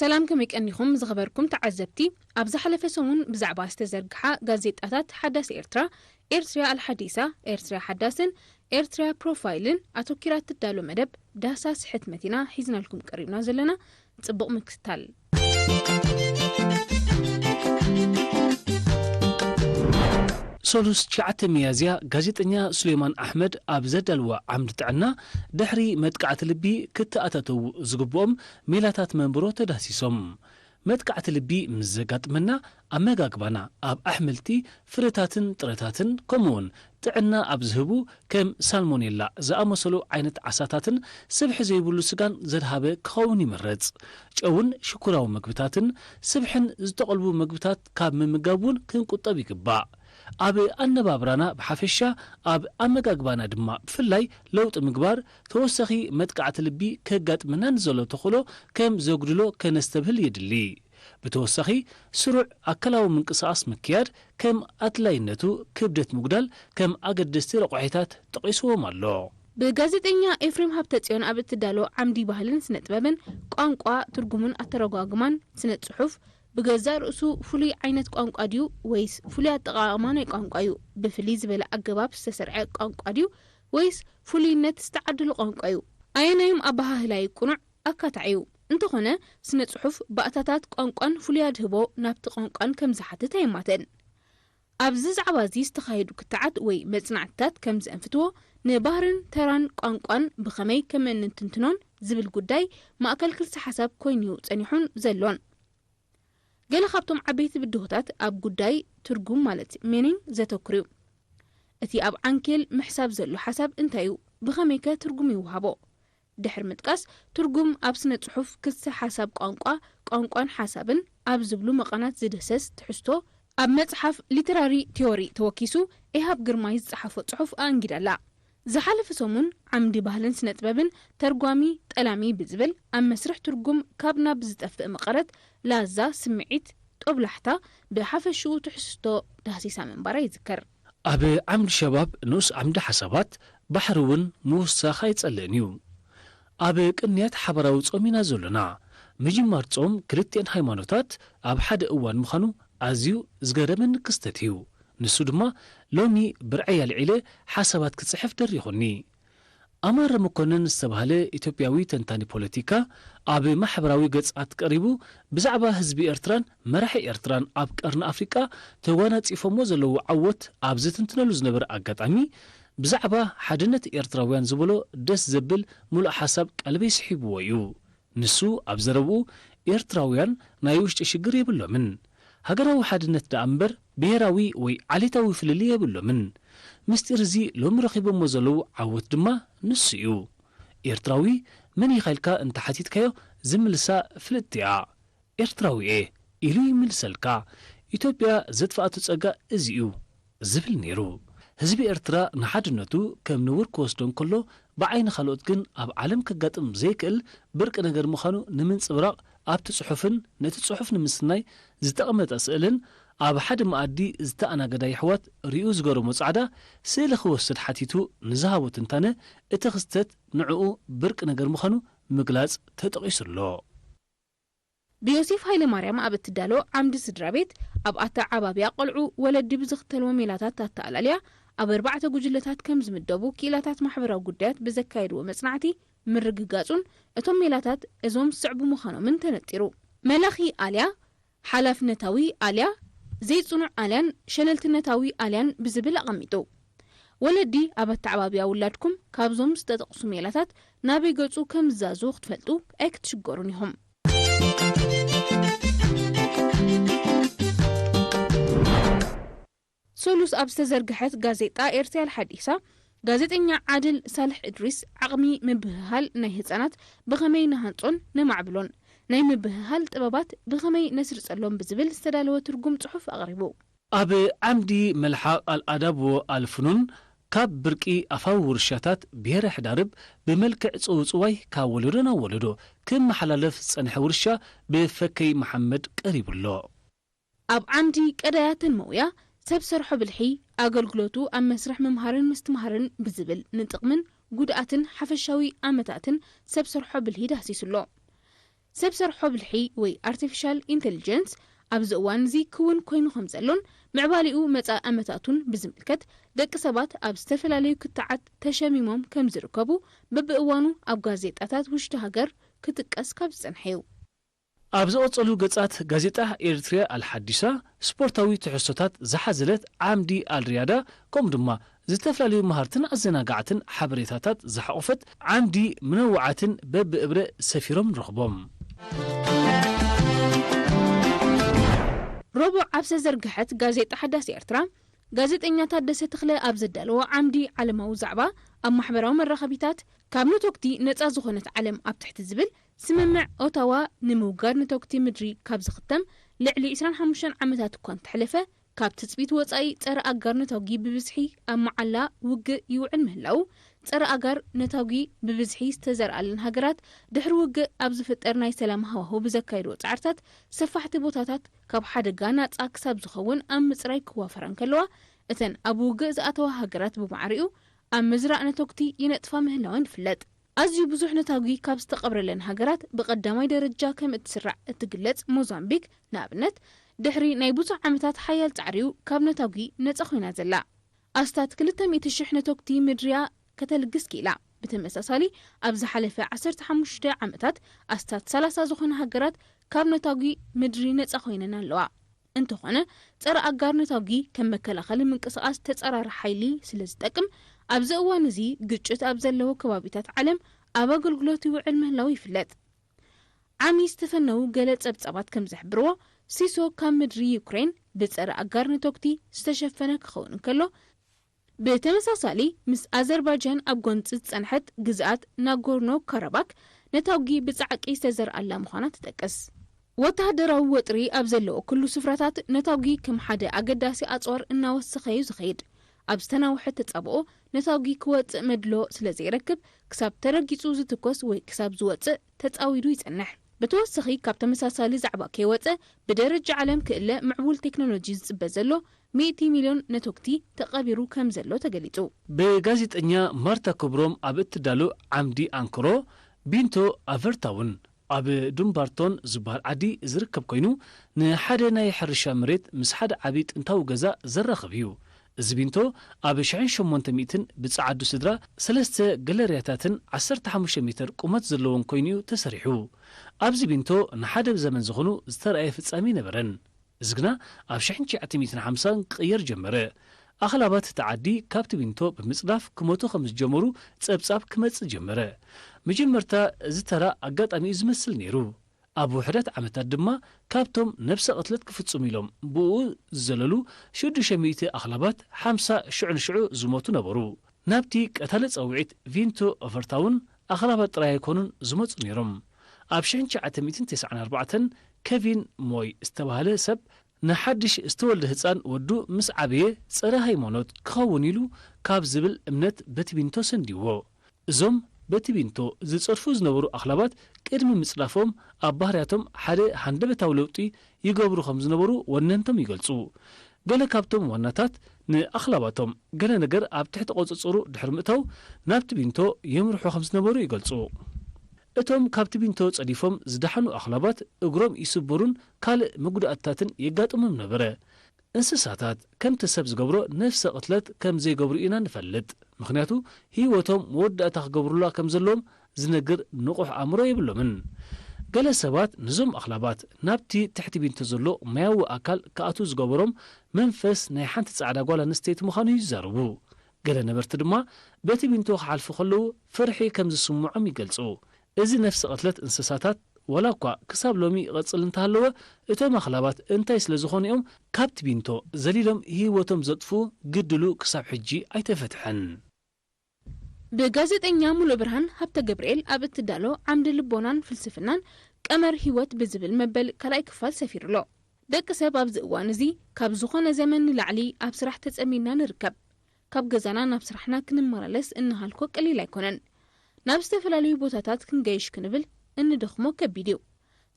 ሰላም፣ ከመይ ቀኒኹም ዝኸበርኩም ተዓዘብቲ? ኣብ ዝሓለፈ ሰሙን ብዛዕባ ዝተዘርግሓ ጋዜጣታት ሓዳስ ኤርትራ፣ ኤርትርያ ኣልሓዲሳ፣ ኤርትርያ ሓዳስን ኤርትርያ ፕሮፋይልን ኣተኪራ ትዳሎ መደብ ዳህሳስ ሕትመት ኢና ሒዝናልኩም ቀሪብና ዘለና። ጽቡቕ ምክትታል። ሰሉስ ትሽዓተ ሚያዝያ ጋዜጠኛ ሱሌማን ኣሕመድ ኣብ ዘዳልዎ ዓምዲ ጥዕና፣ ድሕሪ መጥቃዕቲ ልቢ ክተኣታተዉ ዝግብኦም ሜላታት መንብሮ ተዳህሲሶም። መጥቃዕቲ ልቢ ምስ ዘጋጥመና፣ ኣመጋግባና ኣብ ኣሕምልቲ፣ ፍረታትን ጥረታትን፣ ከምኡውን ጥዕና ኣብ ዝህቡ ከም ሳልሞኔላ ዝኣመሰሉ ዓይነት ዓሳታትን ስብሒ ዘይብሉ ስጋን ዘድሃበ ክኸውን ይምረጽ። ጨውን ሽኮራዊ መግብታትን ስብሕን ዝተቐልቡ መግብታት ካብ ምምጋብ እውን ክንቁጠብ ይግባእ። ኣብ ኣነባብራና ብሓፈሻ፣ ኣብ ኣመጋግባና ድማ ብፍላይ ለውጢ ምግባር፣ ተወሳኺ መጥቃዕቲ ልቢ ከጋጥመና ንዘሎ ተኽእሎ ከም ዘጉድሎ ከነስተብህል የድሊ። ብተወሳኺ፣ ስሩዕ ኣካላዊ ምንቅስቓስ ምክያድ ከም ኣድላይነቱ፣ ክብደት ምጉዳል ከም ኣገደስቲ ረቋሒታት ጠቒስዎም ኣሎ። ብጋዜጠኛ ኤፍሬም ሃብተጽዮን ኣብ እትዳሎ ዓምዲ ባህልን ስነ ጥበብን፣ ቋንቋ፣ ትርጉምን ኣተረጓጉማን ስነ ጽሑፍ፣ ብገዛእ ርእሱ ፍሉይ ዓይነት ቋንቋ ድዩ ወይስ ፍሉይ ኣጠቓቕማ ናይ ቋንቋ እዩ? ብፍልይ ዝበለ ኣገባብ ዝተሰርዐ ቋንቋ ድዩ ወይስ ፍሉይነት ዝተዓደሎ ቋንቋ እዩ? ኣየናዮም ኣበሃህላ እዩ ቅኑዕ ኣካታዒ እዩ? እንተኾነ፣ ስነ ጽሑፍ ባእታታት ቋንቋን ፍሉይ ኣድህቦ ናብቲ ቋንቋን ከም ዝሓትት ኣየማትእን። ኣብዚ ዛዕባ እዚ ዝተኻየዱ ክትዓት ወይ መጽናዕትታት ከም ዘንፍትዎ፣ ንባህርን ተራን ቋንቋን ብኸመይ ከም እንትንትኖን ዝብል ጉዳይ ማእከል ክልሰ ሓሳብ ኮይኑ እዩ ጸኒሑን ዘሎን። ገለ ካብቶም ዓበይቲ ብድሆታት ኣብ ጉዳይ ትርጉም፣ ማለት ሚኒንግ፣ ዘተኩር እዩ። እቲ ኣብ ዓንኬል ምሕሳብ ዘሎ ሓሳብ እንታይ እዩ? ብኸመይከ ትርጉም ይወሃቦ? ድሕሪ ምጥቃስ፣ ትርጉም ኣብ ስነ ጽሑፍ ክልሰ ሓሳብ ቋንቋ፣ ቋንቋን ሓሳብን ኣብ ዝብሉ መቓናት ዝድህሰስ ትሕዝቶ፣ ኣብ መጽሓፍ ሊተራሪ ቲዮሪ ተወኪሱ ኤሃብ ግርማይ ዝጸሓፎ ጽሑፍ ኣኣንጊዳ ኣላ። ዝሓለፈ ሰሙን ዓምዲ ባህልን ስነ ጥበብን፣ ተርጓሚ ጠላሚ ብዝብል፣ ኣብ መስርሕ ትርጉም ካብ ናብ ዝጠፍእ መቐረት፣ ላዛ፣ ስምዒት፣ ጦብላሕታ፣ ብሓፈሽኡ ትሕዝቶ ዳህሲሳ ምንባራ ይዝከር። ኣብ ዓምዲ ሸባብ ንኡስ ዓምዲ ሓሳባት፣ ባሕሪ እውን ምውሳኽ ኣይጸልእን እዩ። ኣብ ቅንያት ሓባራዊ ጾም ኢና ዘሎና። ምጅማር ጾም ክልቲኤን ሃይማኖታት ኣብ ሓደ እዋን ምዃኑ ኣዝዩ ዝገረመኒ ክስተት እዩ። ንሱ ድማ፣ ሎሚ ብርዐይ ኣልዒለ ሓሳባት ክጽሕፍ ደሪኹኒ። ኣማረ መኮነን ዝተባህለ ኢትዮጵያዊ ተንታኒ ፖለቲካ፣ ኣብ ማሕበራዊ ገጻት ቀሪቡ፣ ብዛዕባ ህዝቢ ኤርትራን መራሒ ኤርትራን ኣብ ቀርኒ ኣፍሪቃ ተጓናጺፎሞ ዘለዉ ዓወት ኣብ ዝትንትነሉ ዝነበረ ኣጋጣሚ፣ ብዛዕባ ሓድነት ኤርትራውያን ዝበሎ ደስ ዘብል ምሉእ ሓሳብ ቀልበይ ስሒብዎ እዩ። ንሱ ኣብ ዘረብኡ፣ ኤርትራውያን ናይ ውሽጢ ሽግር የብሎምን። ሃገራዊ ሓድነት ደኣ እምበር ብሄራዊ ወይ ዓሌታዊ ፍልልይ የብሎምን። ምስጢር እዚ ሎሚ ረኺቦሞ ዘለዉ ዓወት ድማ ንሱ እዩ። ኤርትራዊ መን ኢኻ ኢልካ እንተሓቲትካዮ፣ ዝምልሳ ፍልጥቲ እያ። ኤርትራዊ እየ ኢሉ ይምልሰልካ። ኢትዮጵያ ዘጥፍኣቶ ጸጋ እዚ እዩ ዝብል ነይሩ። ህዝቢ ኤርትራ ንሓድነቱ ከም ነውር ክወስዶ እንከሎ፣ ብዓይኒ ካልኦት ግን ኣብ ዓለም ከጋጥም ዘይክእል ብርቂ ነገር ምዃኑ ንምንጽብራቕ፣ ኣብቲ ጽሑፍን ነቲ ጽሑፍ ንምስናይ ዝተቐመጠ ስእልን፣ ኣብ ሓደ መኣዲ ዝተኣናገዳ የሕዋት ርእዩ ዝገረሞ ጻዕዳ ስእሊ ክወስድ ሓቲቱ ንዝሃቦ ትንታነ፣ እቲ ክስተት ንዕኡ ብርቂ ነገር ምዃኑ ምግላጽ ተጠቒሱ ኣሎ። ብዮሴፍ ሃይለማርያም ኣብ እትዳሎ ዓምዲ ስድራ ቤት፣ ኣብ ኣተዓባብያ ቆልዑ ወለዲ ብዝኽተልዎ ሜላታት ኣተኣላልያ ኣብ ኣርባዕተ ጉጅለታት ከም ዝምደቡ ክኢላታት ማሕበራዊ ጉዳያት ብዘካየድዎ መጽናዕቲ ምርግጋጹን፣ እቶም ሜላታት እዞም ዝስዕቡ ምዃኖምን ተነጺሩ። መላኺ ኣልያ፣ ሓላፍነታዊ ኣልያ፣ ዘይጽኑዕ ኣልያን ሸለልትነታዊ ኣልያን ብዝብል ኣቐሚጡ። ወለዲ ኣብ ኣተዓባብያ ውላድኩም ካብዞም ዝተጠቕሱ ሜላታት ናበይ ገጹ ከም ዝዛዙ ክትፈልጡ ኣይክትሽገሩን ኢኹም። ሰሉስ ኣብ ዝተዘርግሐት ጋዜጣ ኤርትርያ ሓዲሳ፣ ጋዜጠኛ ዓድል ሳልሕ እድሪስ፣ ዓቕሚ ምብህሃል ናይ ህጻናት ብኸመይ ንሃንጾን ነማዕብሎን፣ ናይ ምብህሃል ጥበባት ብኸመይ ነስርጸሎም ብዝብል ዝተዳለወ ትርጉም ጽሑፍ ኣቕሪቡ። ኣብ ዓምዲ መልሓቕ ኣልኣዳብ ወኣልፍኑን፣ ካብ ብርቂ ኣፋዊ ውርሻታት ብሄረ ሕዳርብ ብመልክዕ ጽውጽዋይ ካብ ወለዶ ናብ ወለዶ ክመሓላለፍ ዝጸንሐ ውርሻ ብፈከይ መሓመድ ቀሪቡ ኣሎ። ኣብ ዓምዲ ቀዳያትን መውያ ሰብ ሰርሖ ብልሒ፣ ኣገልግሎቱ ኣብ መስርሕ ምምሃርን ምስትምሃርን ብዝብል፣ ንጥቕምን ጉድኣትን ሓፈሻዊ ኣመታትን ሰብ ሰርሖ ብልሒ ዳህሲሱ ኣሎ። ሰብ ሰርሖ ብልሒ ወይ ኣርቲፊሻል ኢንተሊጀንስ ኣብዚ እዋን እዚ ክውን ኮይኑ ከም ዘሎን ምዕባሊኡ መጻኢ ዓመታቱን ብዝምልከት ደቂ ሰባት ኣብ ዝተፈላለዩ ክትዓት ተሸሚሞም ከም ዝርከቡ በብእዋኑ ኣብ ጋዜጣታት ውሽጢ ሃገር ክጥቀስ ካብ ዝጸንሐ እዩ። ኣብ ዝቐጸሉ ገጻት ጋዜጣ ኤርትርያ ኣልሓዲሳ ስፖርታዊ ትሕዝቶታት ዝሓዘለት ዓምዲ ኣልሪያዳ ከምኡ ድማ ዝተፈላለዩ መሃርትን ኣዘናጋዕትን ሓበሬታታት ዝሓቖፈት ዓምዲ ምነውዓትን በብእብረ ሰፊሮም ንረኽቦም። ረቡዕ ኣብ ዝተዘርግሐት ጋዜጣ ሓዳስ ኤርትራ ጋዜጠኛ ታደሰ ተኽለ ኣብ ዘዳለዎ ዓምዲ ዓለማዊ ዛዕባ ኣብ ማሕበራዊ መራኸቢታት ካብ ነቶክቲ ነጻ ዝኾነት ዓለም ኣብ ትሕቲ ዝብል ስምምዕ ኦታዋ ንምውጋድ ነቶክቲ ምድሪ ካብ ዝኽተም ልዕሊ ዕስራን ሓሙሽተን ዓመታት እኳ እንተሕለፈ ካብ ትጽቢት ወጻኢ ጸረ ኣጋር ነታጒ ብብዝሒ ኣብ መዓላ ውግእ ይውዕል ምህላው ጸረ ኣጋር ነታጒ ብብዝሒ ዝተዘርኣለን ሃገራት ድሕሪ ውግእ ኣብ ዝፍጠር ናይ ሰላም ሃዋሁ ብዘካየድዎ ጻዕርታት ሰፋሕቲ ቦታታት ካብ ሓደጋ ናጻ ክሳብ ዝኸውን ኣብ ምጽራይ ክዋፈራ እንከለዋ እተን ኣብ ውግእ ዝኣተዋ ሃገራት ብማዕሪኡ ኣብ ምዝራእ ነቶክቲ ይነጥፋ ምህላወን ይፍለጥ። ኣዝዩ ብዙሕ ነታጒ ካብ ዝተቐብረለን ሃገራት ብቐዳማይ ደረጃ ከም እትስራዕ እትግለጽ ሞዛምቢክ ንኣብነት ድሕሪ ናይ ብዙሕ ዓመታት ሓያል ጻዕሪኡ ካብ ነታጒ ነጻ ኮይና ዘላ። ኣስታት ክልተ ሚእቲ ሽሕ ነቶክቲ ምድርያ ከተልግስ ክኢላ። ብተመሳሳሊ ኣብ ዝሓለፈ ዓሰርተ ሓሙሽተ ዓመታት ኣስታት ሰላሳ ዝኾነ ሃገራት ካብ ነታጒ ምድሪ ነጻ ኮይነን ኣለዋ። እንተኾነ ጸረ ኣጋር ነታጒ ከም መከላኸሊ ምንቅስቓስ ተጻራሪ ሓይሊ ስለ ዝጠቅም ኣብዚ እዋን እዚ ግጭት ኣብ ዘለዎ ከባቢታት ዓለም ኣብ ኣገልግሎት ይውዕል ምህላው ይፍለጥ። ዓሚ ዝተፈነዉ ገለ ጸብጻባት ከም ዝሕብርዎ ሲሶ ካብ ምድሪ ዩክሬን ብጸረ ኣጋር ነቶክቲ ዝተሸፈነ ክኸውን እንከሎ ብተመሳሳሊ ምስ ኣዘርባጃን ኣብ ጎንጺ ዝጸንሐት ግዝኣት ናጎርኖ ካራባክ ነታጒ ብጻዕቂ ዝተዘርኣላ ምዃና ትጠቅስ። ወተሃደራዊ ወጥሪ ኣብ ዘለዎ ኩሉ ስፍራታት ነታጒ ከም ሓደ ኣገዳሲ ኣጽዋር እናወሰኸ እዩ ዝኸይድ። ኣብ ዝተናውሐ ተጻብኦ ነታጒ ክወጽእ መድሎ ስለ ዘይረክብ ክሳብ ተረጊጹ ዝትኮስ ወይ ክሳብ ዝወጽእ ተጻዊዱ ይጸንሕ። ብተወሰኺ ካብ ተመሳሳሊ ዛዕባ ከይወጸ ብደረጃ ዓለም ክእለ ምዕቡል ቴክኖሎጂ ዝጽበ ዘሎ ሚእቲ ሚልዮን ነቶክቲ ተቐቢሩ ከም ዘሎ ተገሊጹ። ብጋዜጠኛ ማርታ ክብሮም ኣብ እትዳሎ ዓምዲ ኣንክሮ ቢንቶ ኣቨርታውን ኣብ ዱምባርቶን ዝበሃል ዓዲ ዝርከብ ኮይኑ ንሓደ ናይ ሕርሻ መሬት ምስ ሓደ ዓቢ ጥንታዊ ገዛ ዘራኽብ እዩ። እዚ ቢንቶ ኣብ ሽሕን ሸሞንተ ሚእትን ብጸዓዱ ስድራ ሰለስተ ገለርያታትን ዓሰርተ ሓሙሽተ ሜተር ቁመት ዘለዎን ኮይኑ እዩ ተሰሪሑ። ኣብዚ ቢንቶ ንሓደ ዘመን ዝኾኑ ዝተራእየ ፍጻሜ ነበረን። እዚ ግና ኣብ ሽሕን ትሽዓተ ሚእትን ሓምሳን ክቕየር ጀመረ። ኣኽላባት እቲ ዓዲ ካብቲ ቢንቶ ብምጽዳፍ ክሞቱ ከም ዝጀመሩ ጸብጻብ ክመጽእ ጀመረ። መጀመርታ እዚ ተራ ኣጋጣሚ እዩ ዝመስል ነይሩ። ኣብ ውሕዳት ዓመታት ድማ ካብቶም ነብሰ ቅትለት ክፍጽሙ ኢሎም ብኡ ዝዘለሉ ሽዱሽተ ሚእቲ ኣኽላባት ሓምሳ ሽዑ ንሽዑ ዝሞቱ ነበሩ። ናብቲ ቀታሊ ጸውዒት ቪንቶ ኦቨርታውን ኣኽላባት ጥራይ ኣይኮኑን ዝመጹ ነይሮም። ኣብ ሽሕን ትሽዓተ ሚእትን ተስዓን ኣርባዕተን ከቪን ሞይ ዝተባህለ ሰብ ንሓድሽ ዝተወልደ ህጻን ወዱ ምስ ዓበየ ጸረ ሃይማኖት ክኸውን ኢሉ ካብ ዝብል እምነት በቲ ቢንቶ ሰንዲዎ። እዞም በቲ ቢንቶ ዝጸድፉ ዝነበሩ ኣኽላባት ቅድሚ ምጽዳፎም ኣብ ባህርያቶም ሓደ ሃንደበታዊ ለውጢ ይገብሩ ከም ዝነበሩ ወነንቶም ይገልጹ። ገለ ካብቶም ዋናታት ንኣኽላባቶም ገለ ነገር ኣብ ትሕቲ ቁጽጽሩ ድሕሪ ምእታው ናብቲ ቢንቶ የምርሑ ከም ዝነበሩ ይገልጹ። እቶም ካብቲ ቢንቶ ጸዲፎም ዝደሓኑ ኣኽላባት እግሮም ይስበሩን ካልእ መጉዳእትታትን የጋጥሞም ነበረ። እንስሳታት ከምቲ ሰብ ዝገብሮ ነፍሰ ቅትለት ከም ዘይገብሩ ኢና ንፈልጥ። ምኽንያቱ ህይወቶም መወዳእታ ክገብሩላ ከም ዘለዎም ዝነግር ንቑሕ ኣእምሮ የብሎምን። ገለ ሰባት ነዞም ኣኽላባት ናብቲ ትሕቲ ቢንቶ ዘሎ ማያዊ ኣካል ክኣትዉ ዝገበሮም መንፈስ ናይ ሓንቲ ጻዕዳ ጓል ኣንስተይቲ ምዃኑ ይዛረቡ። ገለ ነበርቲ ድማ በቲ ቢንቶ ክሓልፉ ከለዉ ፍርሒ ከም ዝስምዖም ይገልጹ። እዚ ነፍሲ ቅትለት እንስሳታት ዋላ እኳ ክሳብ ሎሚ ይቐጽል እንተሃለወ፣ እቶም ኣኽላባት እንታይ ስለ ዝኾኑ እዮም ካብቲ ቢንቶ ዘሊሎም ህይወቶም ዘጥፍኡ? ግድሉ ክሳብ ሕጂ ኣይተፈትሐን። ብጋዜጠኛ ሙሉእ ብርሃን ሃብተ ገብርኤል ኣብ እትዳሎ ዓምዲ ልቦናን ፍልስፍናን ቀመር ህይወት ብዝብል መበል ካልኣይ ክፋል ሰፊሩ ኣሎ። ደቂ ሰብ ኣብዚ እዋን እዚ ካብ ዝኾነ ዘመን ንላዕሊ ኣብ ስራሕ ተጸሚድና ንርከብ። ካብ ገዛና ናብ ስራሕና ክንመላለስ እንሃልኮ ቀሊል ኣይኮነን። ናብ ዝተፈላለዩ ቦታታት ክንገይሽ ክንብል እንደኽሞ ከቢድ እዩ።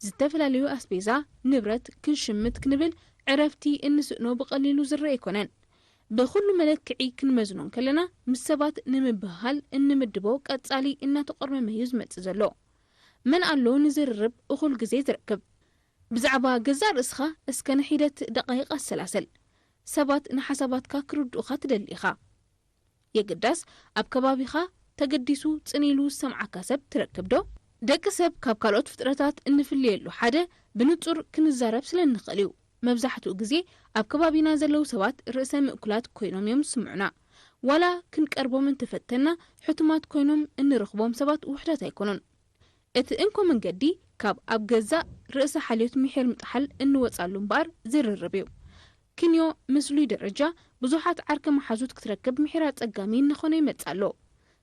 ዝተፈላለዩ ኣስቤዛ፣ ንብረት ክንሽምት ክንብል ዕረፍቲ እንስእኖ ብቐሊሉ ዝረአ ኣይኮነን። ብኹሉ መለክዒ ክንመዝኖ እንከለና ምስ ሰባት ንምብህሃል እንምድቦ ቀጻሊ እናተቖርመመ እዩ ዝመጽእ ዘሎ። መን ኣሎ ንዝርርብ እኹል ግዜ ዝረክብ? ብዛዕባ ገዛእ ርእስኻ እስከ ንሒደት ደቓይቕ ኣሰላስል። ሰባት ንሓሳባትካ ክርድኡኻ ትደሊ ኢኻ። የግዳስ ኣብ ከባቢኻ ተገዲሱ ጽን ኢሉ ዝሰምዓካ ሰብ ትረክብ ዶ? ደቂ ሰብ ካብ ካልኦት ፍጥረታት እንፍልየሉ ሓደ ብንጹር ክንዛረብ ስለ እንኽእል እዩ። መብዛሕትኡ ግዜ ኣብ ከባቢና ዘለዉ ሰባት ርእሰ ምእኩላት ኮይኖም እዮም ዝስምዑና። ዋላ ክንቀርቦም እንተፈተና ሕቱማት ኮይኖም እንረኽቦም ሰባት ውሑዳት ኣይኮኑን። እቲ እንኮ መንገዲ ካብ ኣብ ገዛእ ርእሰ ሓልዮት ምሒር ምጥሓል እንወጻሉ እምበኣር ዝርርብ እዩ። ክንዮ ምስሉይ ደረጃ ብዙሓት ዓርኪ መሓዙት ክትረክብ ምሒር ኣጸጋሚ እናኾነ ይመጽእ ኣሎ።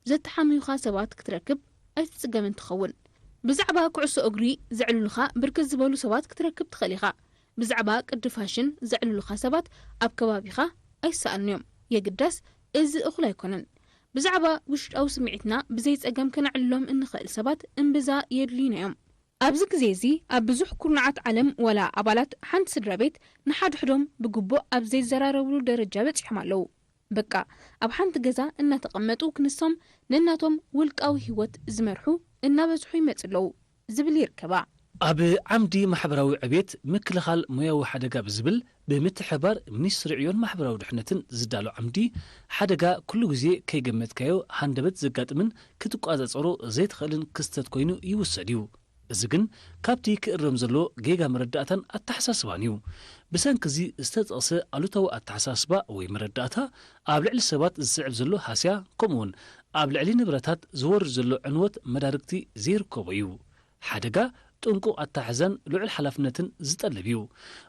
ዘተሓምዩኻ ሰባት ክትረክብ ኣይትጽገምን ትኸውን። ብዛዕባ ኩዕሶ እግሪ ዘዕልሉኻ ብርክት ዝበሉ ሰባት ክትረክብ ትኽእል ኢኻ። ብዛዕባ ቅዲ ፋሽን ዘዕልሉኻ ሰባት ኣብ ከባቢኻ ኣይሰኣኑን እዮም። የግዳስ እዚ እኹል ኣይኮነን። ብዛዕባ ውሽጣዊ ስምዒትና ብዘይ ጸገም ከነዕልሎም እንኽእል ሰባት እምብዛ የድልዩና እዮም። ኣብዚ ግዜ እዚ ኣብ ብዙሕ ኩርናዓት ዓለም ዋላ ኣባላት ሓንቲ ስድራ ቤት ንሓድሕዶም ብግቡእ ኣብ ዘይዘራረብሉ ደረጃ በጺሖም ኣለዉ። በቃ ኣብ ሓንቲ ገዛ እናተቐመጡ ክንሶም ነናቶም ውልቃዊ ህይወት ዝመርሑ እናበዝሑ ይመጹ ኣለዉ ዝብል ይርከባ። ኣብ ዓምዲ ማሕበራዊ ዕቤት ምክልኻል ሞያዊ ሓደጋ ብዝብል ብምትሕብባር ሚኒስትሪ ዕዮን ማሕበራዊ ድሕነትን ዝዳሎ ዓምዲ ሓደጋ ኩሉ ግዜ ከይገመትካዮ ሃንደበት ዘጋጥምን ክትቋጻጸሮ ዘይትኽእልን ክስተት ኮይኑ ይውሰድ እዩ። እዚ ግን ካብቲ ክእረም ዘሎ ጌጋ መረዳእታን ኣተሓሳስባን እዩ። ብሰንኪ እዚ ዝተጠቕሰ ኣሉታዊ ኣተሓሳስባ ወይ መረዳእታ ኣብ ልዕሊ ሰባት ዝስዕብ ዘሎ ሃስያ ከምኡውን ኣብ ልዕሊ ንብረታት ዝወርድ ዘሎ ዕንወት መዳርግቲ ዘይርከቦ እዩ። ሓደጋ ጥንቁቕ ኣተሓሕዛን ልዑል ሓላፍነትን ዝጠልብ እዩ።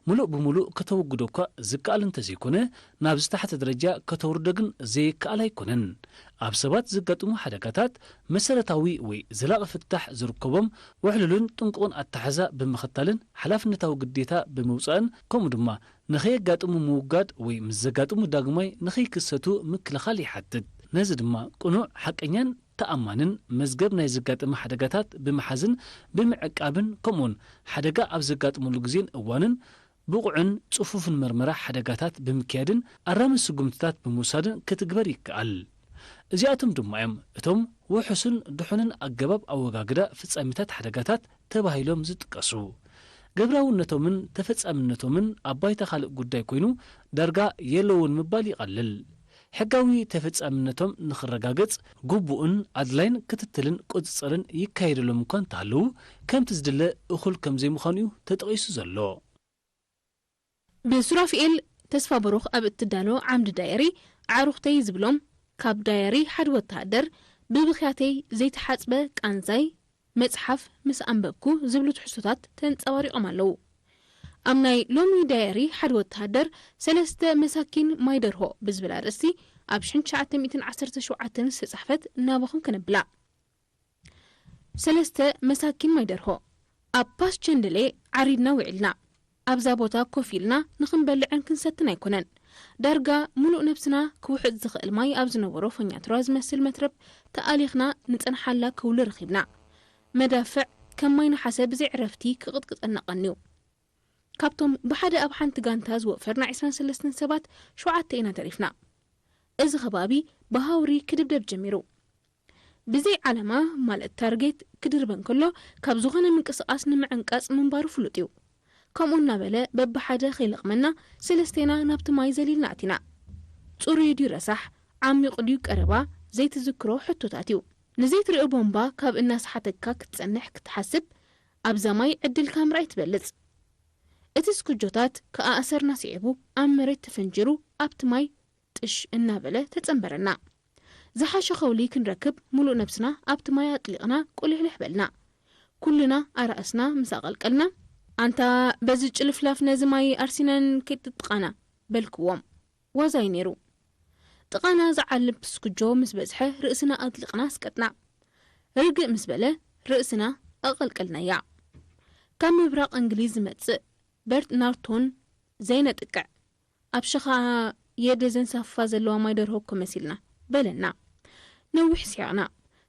ምሉእ ብምሉእ ከተወግዶ እኳ ዝከኣል እንተዘይኮነ ናብ ዝተሓተ ደረጃ ከተውርዶ ግን ዘይከኣል ኣይኮነን። ኣብ ሰባት ዘጋጥሙ ሓደጋታት መሰረታዊ ወይ ዘላቒ ፍታሕ ዝርከቦም ውሕሉልን ጥንቁቕን ኣተሓሕዛ ብምኽታልን ሓላፍነታዊ ግዴታ ብምውጻእን ከምኡ ድማ ንኸየጋጥሙ ምውጋድ ወይ ምስ ዘጋጥሙ ዳግማይ ንኸይክሰቱ ምክልኻል ይሓትት። ነዚ ድማ ቅኑዕ፣ ሓቀኛን ተኣማንን መዝገብ ናይ ዘጋጠመ ሓደጋታት ብምሓዝን ብምዕቃብን ከምኡውን ሓደጋ ኣብ ዘጋጥመሉ ግዜን እዋንን ብቑዕን ጽፉፍን መርመራ ሓደጋታት ብምክያድን ኣራሚ ስጉምትታት ብምውሳድን ክትግበር ይከኣል። እዚኣቶም ድማ እዮም እቶም ውሑስን ድሑንን ኣገባብ ኣወጋግዳ ፍጻሜታት ሓደጋታት ተባሂሎም ዝጥቀሱ። ግብራውነቶምን ተፈጻምነቶምን ኣብ ባይታ ካልእ ጉዳይ ኮይኑ ዳርጋ የለውን ምባል ይቐልል። ሕጋዊ ተፈጻምነቶም ንኽረጋገጽ ግቡእን ኣድላይን ክትትልን ቁጽጽርን ይካየደሎም እኳ እንተሃለዉ ከምቲ ዝድለ እኹል ከም ዘይምዃኑ እዩ ተጠቒሱ ዘሎ። ብሱራፊኤል ተስፋ ብሩኽ ኣብ እትዳሎ ዓምዲ ዳየሪ ኣዕሩኽተይ ዝብሎም ካብ ዳየሪ ሓደ ወተሃደር ብብኽያተይ ዘይተሓጽበ ቃንዛይ መጽሓፍ ምስ ኣንበብኩ ዝብሉ ትሕዝቶታት ተንጸባሪቖም ኣለዉ። ኣብ ናይ ሎሚ ዳየሪ ሓደ ወተሃደር ሰለስተ መሳኪን ማይ ደርሆ ብዝብል ኣርእስቲ ኣብ ሽሕን ትሽዓተ ሚእትን ዓሰርተ ሸውዓተን ዝተጻሕፈት ናባኹም ከነብላ። ሰለስተ መሳኪን ማይ ደርሆ። ኣብ ፓስ ቸንደሌ ዓሪድና ውዒልና። ኣብዛ ቦታ ኮፍ ኢልና ንኽንበልዕን ክንሰትን ኣይኮነን። ዳርጋ ምሉእ ነብስና ክውሕጥ ዝኽእል ማይ ኣብ ዝነበሮ ፈኛትራ ዝመስል መትረብ ተኣሊኽና ንጸንሓላ ከውሊ ረኺብና። መዳፍዕ ከም ማይ ነሓሰ ብዘይ ዕረፍቲ ክቕጥቅጠና ቀንዩ። ካብቶም ብሓደ ኣብ ሓንቲ ጋንታ ዝወፈርና ዕስራን ሰለስተን ሰባት ሸውዓተ ኢና ተሪፍና። እዚ ከባቢ ብሃውሪ ክድብደብ ጀሚሩ። ብዘይ ዓላማ ማለት ታርጌት ክድርበ እንከሎ ካብ ዝኾነ ምንቅስቓስ ንምዕንቃጽ ምንባሩ ፍሉጥ እዩ። ከምኡ እናበለ በብሓደ ከይለቕመና ሰለስቴና ናብቲ ማይ ዘሊልና ኣቲና። ጽሩይ ድዩ ረሳሕ፣ ዓሚቑ ድዩ ቀረባ ዘይትዝክሮ ሕቶታት እዩ። ንዘይትርእዮ ቦምባ ካብ እናሰሓተካ ክትጸንሕ ክትሓስብ ኣብዛ ማይ ዕድልካ ምርኣይ ትበልጽ። እቲ ስኩጆታት ከኣእሰርና ስዒቡ ኣብ መሬት ተፈንጂሩ ኣብቲ ማይ ጥሽ እናበለ ተጸንበረና። ዝሓሸ ኸውሊ ክንረክብ ምሉእ ነብስና ኣብቲ ማይ ኣጥሊቕና ቁሊሕሊሕ በልና። ኩልና ኣራእስና ምስ ኣቐልቀልና፣ ኣንታ በዚ ጭልፍላፍ ነዚ ማይ ኣርሲነን ከይትጥቓና በልክዎም። ዋዛይ ነይሩ። ጥቓና ዝዓልብ ስኩጆ ምስ በዝሐ ርእስና ኣጥሊቕና ኣስቀጥና። ርግእ ምስ በለ ርእስና ኣቐልቀልናያ። ካብ ምብራቕ እንግሊዝ ዝመጽእ በርት ናርቶን ዘይነጥቅዕ ኣብ ሸኻ የደ ዘንሳፍፋ ዘለዋ ማይ ደርሆ እኮ መሲልና በለና። ነዊሕ ስሒቕና።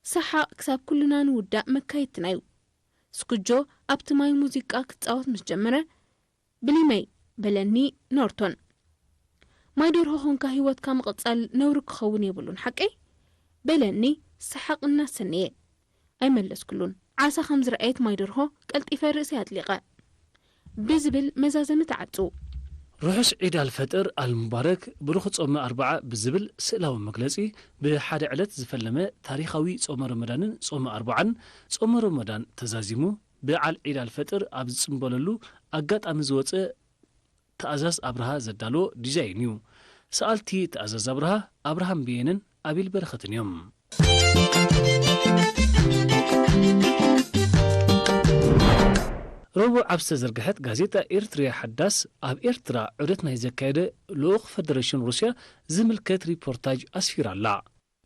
ሰሓቕ ክሳብ ኩልና ንውዳእ መካየድትና እዩ። ስኩጆ ኣብቲ ማይ ሙዚቃ ክጻወት ምስ ጀመረ፣ ብሊመይ በለኒ ኖርቶን። ማይ ደርሆ ኾንካ ህይወትካ ምቕጻል ነውሪ ክኸውን የብሉን ሓቀይ? በለኒ ሰሓቕ እናሰነየ። ኣይመለስኩሉን። ዓሳ ከም ዝረኣየት ማይ ደርሆ ቀልጢፈ ርእሰይ ኣጥሊቐ ብዝብል መዛዘሚ ተዓጹ። ርሑስ ዒድ ኣልፈጥር ኣልሙባረክ፣ ብሩኽ ጾመ ኣርብዓ ብዝብል ስእላዊ መግለጺ፣ ብሓደ ዕለት ዝፈለመ ታሪኻዊ ጾመ ረመዳንን ጾመ ኣርብዓን፣ ጾመ ረመዳን ተዛዚሙ ብዓል ዒድ ኣልፈጥር ኣብ ዝጽምበለሉ ኣጋጣሚ ዝወጸ ትእዛዝ ኣብርሃ ዘዳሎ ዲዛይን እዩ። ሰኣልቲ ትእዛዝ ኣብርሃ፣ ኣብርሃም በየነን ኣቤል በረኸትን እዮም። ረቡዕ ኣብ ዝተዘርግሐት ጋዜጣ ኤርትርያ ሓዳስ፣ ኣብ ኤርትራ ዑደት ናይ ዘካየደ ልኡኽ ፈደረሽን ሩስያ ዝምልከት ሪፖርታጅ ኣስፊራ ኣላ።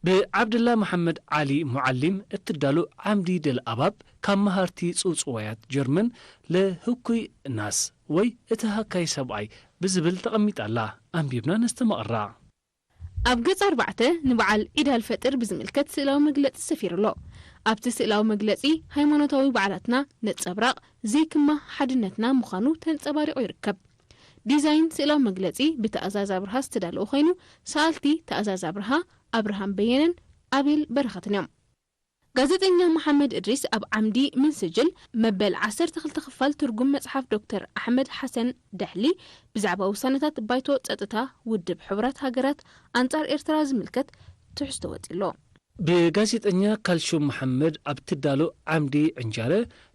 ብዓብደላ መሓመድ ዓሊ ሙዓሊም እትዳሎ ዓምዲ ደል ኣባብ፣ ካብ መሃርቲ ጽውጽዋያት ጀርመን ለህኩይ ናስ ወይ እቲ ሃካይ ሰብኣይ ብዝብል ተቐሚጣ ኣላ። ኣንቢብና ነስተማቕራ። ኣብ ገጽ ኣርባዕተ ንበዓል ዒድ ኣልፈጥር ብዝምልከት ስእላዊ መግለጺ ሰፊሩ ኣሎ። ኣብቲ ስእላዊ መግለጺ፣ ሃይማኖታዊ በዓላትና ነጸብራቕ፣ ዘይክማ ሓድነትና ምዃኑ ተንጸባሪቑ ይርከብ። ዲዛይን ስእላዊ መግለጺ ብትእዛዝ ኣብርሃ ዝተዳለወ ኮይኑ፣ ሰኣልቲ ትእዛዝ ኣብርሃ፣ ኣብርሃም በየነን ኣቤል በረኸትን እዮም። ጋዜጠኛ መሓመድ እድሪስ ኣብ ዓምዲ ምን ስጅል መበል ዓሰርተ ክልተ ክፋል ትርጉም መጽሓፍ ዶክተር ኣሕመድ ሓሰን ደሕሊ ብዛዕባ ውሳነታት ባይቶ ጸጥታ ውድብ ሕቡራት ሃገራት ኣንጻር ኤርትራ ዝምልከት ትሕዝቶ ወጺሎ። ብጋዜጠኛ ካልሹም መሓመድ ኣብ ትዳሎ ዓምዲ ዕንጃረ፣